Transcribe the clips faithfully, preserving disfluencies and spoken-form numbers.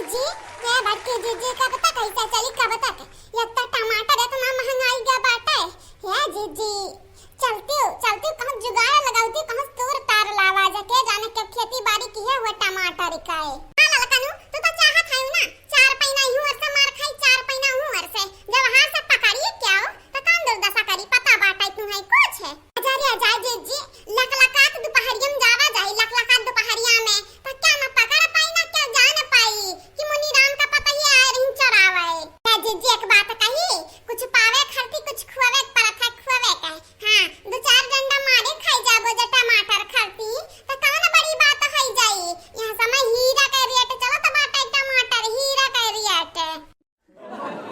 जी, हे बड़की जीजी, कब तक ऐसे चली, कब तक? एक तो टमाटर इतना महंगाई गया बाटे। हे जीजी, चलती हूँ, चलती हूँ, कहूँ जुगाड़ लगावती, कहूँ तूर तार लावा जाके, जाने के खेती बाड़ी किहे हुए टमाटर का है। हाँ ललकनू, तू तो चाहत है ना, चार पैना इहूँ ओर से मार खाई, चार पैना उहूँ ओर से। जब हाथ से पकड़िए क्या हो, तो कौन दुर्दशा करी, पता बाटे तू है कुछ है। अरे अजय जीजी, लकलकात दुपहरिया में जावा जाई, लकलकात दुपहरिया में, तो क्या न पकड़ पाई, ना क्या जान पाई कि मुनीराम का पतोहिया आए रही चोरावे। हे जीजी, एक बात कही, कुछ पावे खरती, कुछ खुआवे के परत है, खुआवे के। हाँ, दो चार डंडा मारे खाई जाबो जे टमाटर खरती, तो कौन बड़ी बात है जाई। यहाँ समय हीरा के रेट चलत बाटे, टमाटर हीरा के रेट।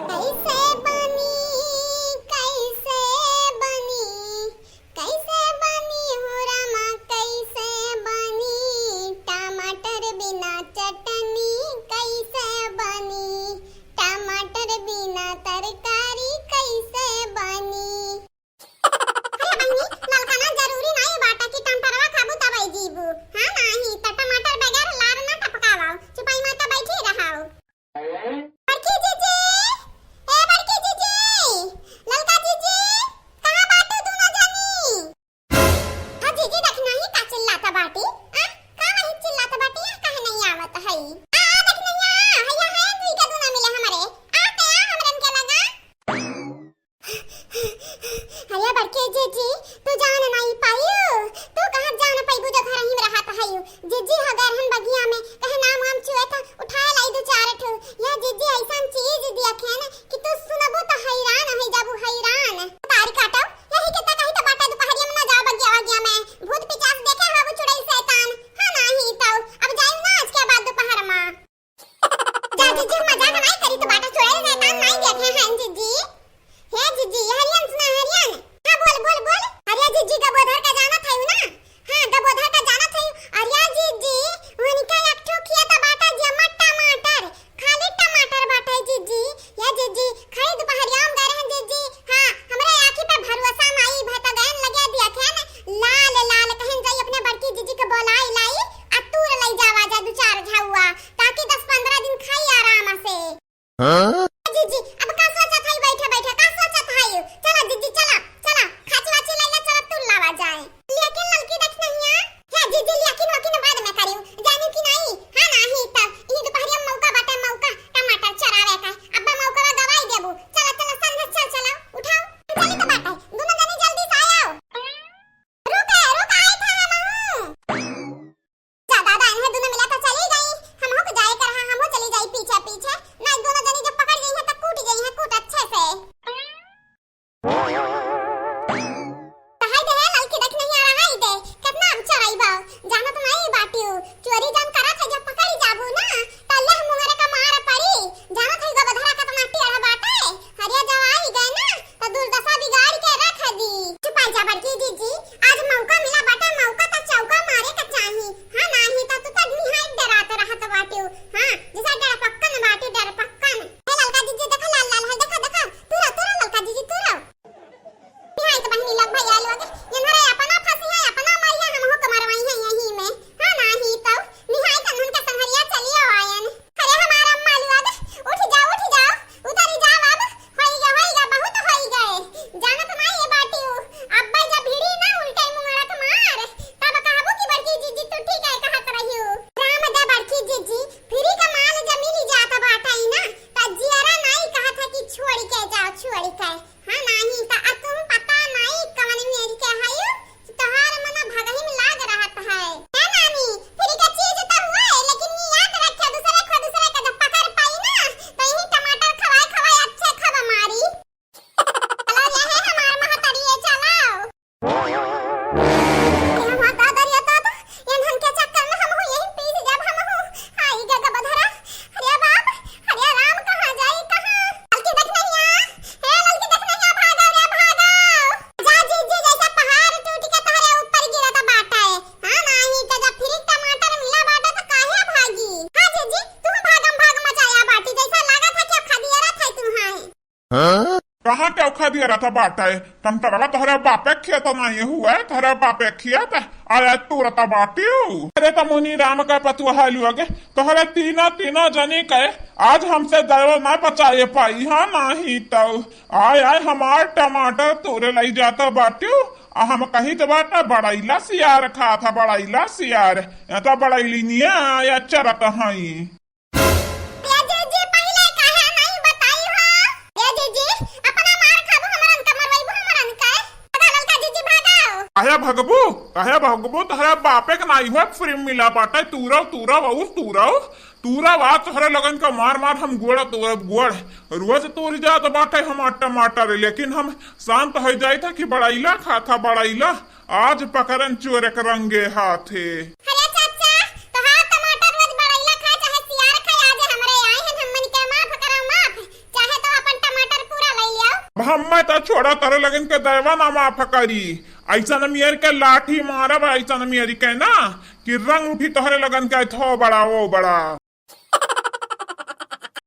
कैसे बनी, कैसे बनी, कैसे बनी हो रामा, कैसे बनी टमाटर बिना चटनी, कैसे बनी टमाटर बिना तरकारी, कैसे बनी। अरे बहिनी, ललकना जरूरी नाई बाटे कि टमाटरवा खाबू तबई जीबू। हाँ नाही, त टमाटर बगैर लार ना टपकावाओ, चुपाई माता बैठी रहाओ। बड़की जीजी, ए बड़की जीजी, ललका जीजी, कहाँ बाटू दोनों जनी? हाँ जीजी, देखना ही का चिल्लात बाटी, आ? का वही चिल्लात बाटी, आ काहे नहीं आवत हई? आ, आ देखना, हैया है, दुई का दूना मिले हमरे। आ ते आ, हमरन के लगा। अरे बड़की जीजी, तू जान नहीं पायू, तू कहाँ जान पाइबू जो घर ही में रहत हयू। जीजी हो गए रहन बगिया में, कहे नाम वाम चुए था, उठाए लाई दो चार ठो। यह जीजी ऐसन चीज दिया खेन कि तू सुनबू तो हैरान हो जाबू, हैरान। तारी काटो, यही के तक कही तो बाटा दुपहरिया में ना जाओ बगिया वगिया में, भूत पिचास देखे हो वो चुड़ैल शैतान। हाँ नाही तो, अब जाई ना आज के बाद दोपहर में। जा जीजी, मजाक नाई करी, तू बाटा चुड़ैल शैतान नाई देखे हैं जीजी। हे जीजी, हरियन सुना हरियन। हाँ बोल बोल बोल। अरे जीजी, गबोधर का जानत है ना? हाँ, गबोधर का जानत है। अरे जीजी, उनका एक ठो खेत बाटा जमा टमाटर, खाली टमाटर बाटे जीजी। या जीजी, खाली दुपहरिया में गए रहन जीजी। हाँ, हमरे आँखी पे भरोसा नाई भय तो गयन लगे दिया खेन, लाल लाल कहन जाई अपने बड़की जीजी के बोलाई लाई, आ तूर लई जावा जा दो चार झाउआ, ताकि दस पन्द्रह दिन खाई आराम से। हाँ? जीजी, अब का सोचत हई बैठे बैठे, का सोचत हई? चला जीजी, चला, चला, खाची वाची लैला, चला तूर लावा जाए। लेकिन ललकी देख नहीं है। हे जीजी, लेकिन वकिन बाद में करियो, जानियो कि नहीं? हाँ नाही त, ई दुपहरिया में मौका बाटे, मौका, टमाटर चोरावे का। अब्बा मौका गवाई देबू। चला, चला, संग चल, चला, उठाओ। चली तो बाटे, दोनों जने जल्दी से आओ। रुक, रुक, आए था हम हूँ। जा दादा, इन्हें दोनों मिला तो चली गई। हम हो तो जाए कर, हाँ, हम हो चली जाई पीछे पीछे। ना दोनों जनी जब पकड़ धोखा दिया रहता बाटे। टमाटरवा तोहरे बापे खेत नहीं हुए, तोहरे बापे खेत, आया तूरता बाटियो। अरे त मुनि राम का पतुआ लोग, तोहरे तीना, तीना जनी के आज हमसे दयो ना बचाए पाई, हाँ, नाही तो आय, आय, हमार टमाटर तूरे लई जाता बाटियो। आ हम कही त बाटा, बड़ैला सियार खात ह, बड़ैला सियार। या त बड़ैलिनिया या चरत हई। ए जीजी, पहिले काहे नहीं बताई हो? ए जीजी, अपना मार खाबू हमरन का, मरवाइबू हमरन का? भागा ललका जीजी, भागाओ। काहे भगबू? काहे भगबू? तोहरे बापे के नाई हुआ, फ्री मिला बाटे, तूरव, तूरव, और तूरव, तूरव, आज तोहरे लगन का मार मार हम गोड़ तोड़ब, गोड़। रोज तोड़ जात बाटे हमार टमाटर, लेकिन हम शांत हो जाइत ह कि बड़ैला खात ह, बड़ैला। आज पकड़न चोर के रंगे हाथे। अरे चाचा, तोहार टमाटर रोज बड़ैला खाए चाहे सियार खाए, आज हमरे आए हैं, हमन के माफ करो, माफ। चाहे तो अपन टमाटर पूरा ले लियो। अब हम्मे तो छोड़ा, तोहरे लगन के दैवा ना माफ करी। ऐसन मियर के लाठी मारब, ऐसन मियर के ना कि रंग उठी तोहरे लगन के, थो बड़ा, वो बड़ा।